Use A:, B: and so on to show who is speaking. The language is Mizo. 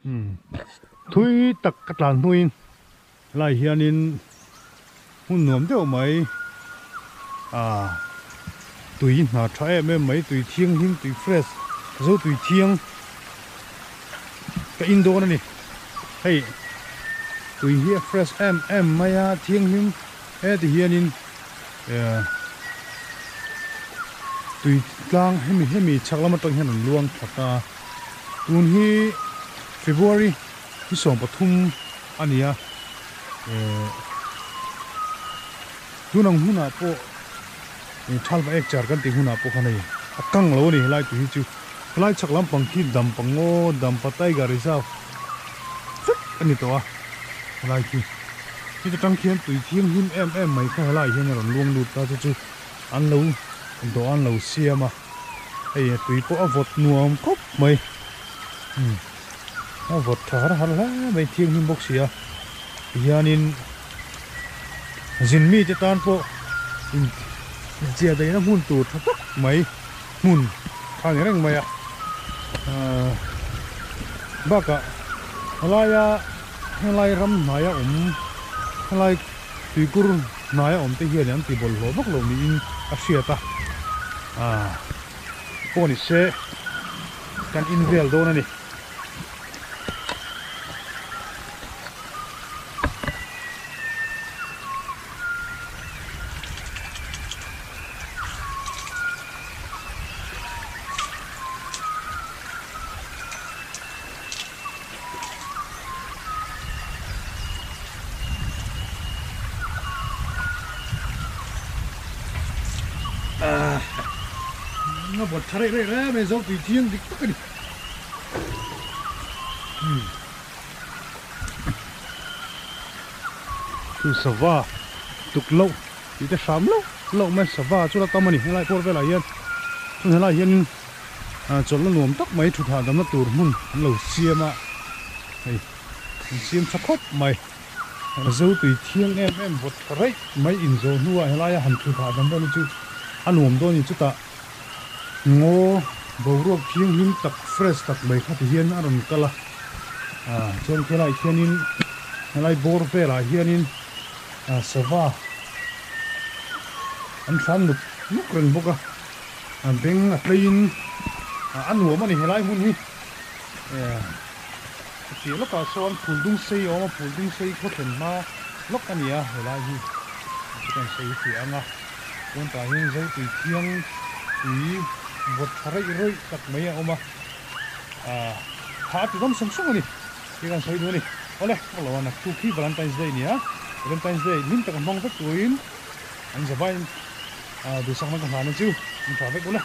A: Thui tak ka tlan hnuin helai hianin hmun nuam deuh mai ah tui hna tha em em mai tui thianghlim tui fresh zo tui thiang ka in dawn a ni hei tui hi a fresh em em mai a thianghlim heti hianin eh tui tlang hemi hemi chhak lam atang hian an luang that a tun hi February hi 13 a ni a eh tun ang hunah pawh eh thalva ek char kan tih hunah pawh khan hei a kang lo a ni helai tui hi chu helai chhak lampang khi Dampa ngaw Dampa Tiger Reserve vek a ni tawh a helai khi. Heta tang khian tui thianghlim em em mai kha helaiah hian a rawn luang lut ta chu chu an lo dawh an lo siam a hei a tui pawh a vawt nuam khawp mai umm a vawt tha har har hle mai thianghlim bawk si a tihianin zin mite tan pawh in inchia daihna hmun tur tha tak mai hmun tha ni reng mai a ahh bakah helaia. Helai ram hnaia awm, helai tuikur hnaia awm te hian an ti bawlhhlawh vak lo niin a hriat a, aah pawh ni se kan in vel dawn a ni. A bawt tha reh reh reh mai zo tui thiang dik tak a ni. Chu sava tuk loh tih te hram loh loh mai sava chu la tam a ni helai pawr velah hian chuan helai hianin Chawlhna nuam tak mai thut hahdamna tur hmun an lo siam a, hei an siam tha khawp mai. Zo tui thiang em em vawt tha raih mai inzawh hnuah helaia han thut hahdam dawn hi chu a nuam dawn a ni. Chutah ngaw boruak thianghlim tak fresh tak mai kha ti hian a rawn kal a, chuan khilaiah hianin helai bawr velah hianin sava an thlan nuk nuk reng bawk a. A beng a tleiin a nuam a ni helai hmun hi a piah lawkah sawn phul dung sei a awm a phul dung sei khaw thlen hma lawk a ni a helai hi chu kan sawi fiah ang a chuan tah hian zo tui thiang tui vawt tha reih rawih tak mai a awm a ah tha a ti dawm sawng sawng a ni tih kan sawi duh a ni awle ka lo a naktuk hi Valentine's Day a ni a Valentine's Day hlim taka hmang vek turin an zavaiin. Duhsakna ka hlan a chu in tha vek ula.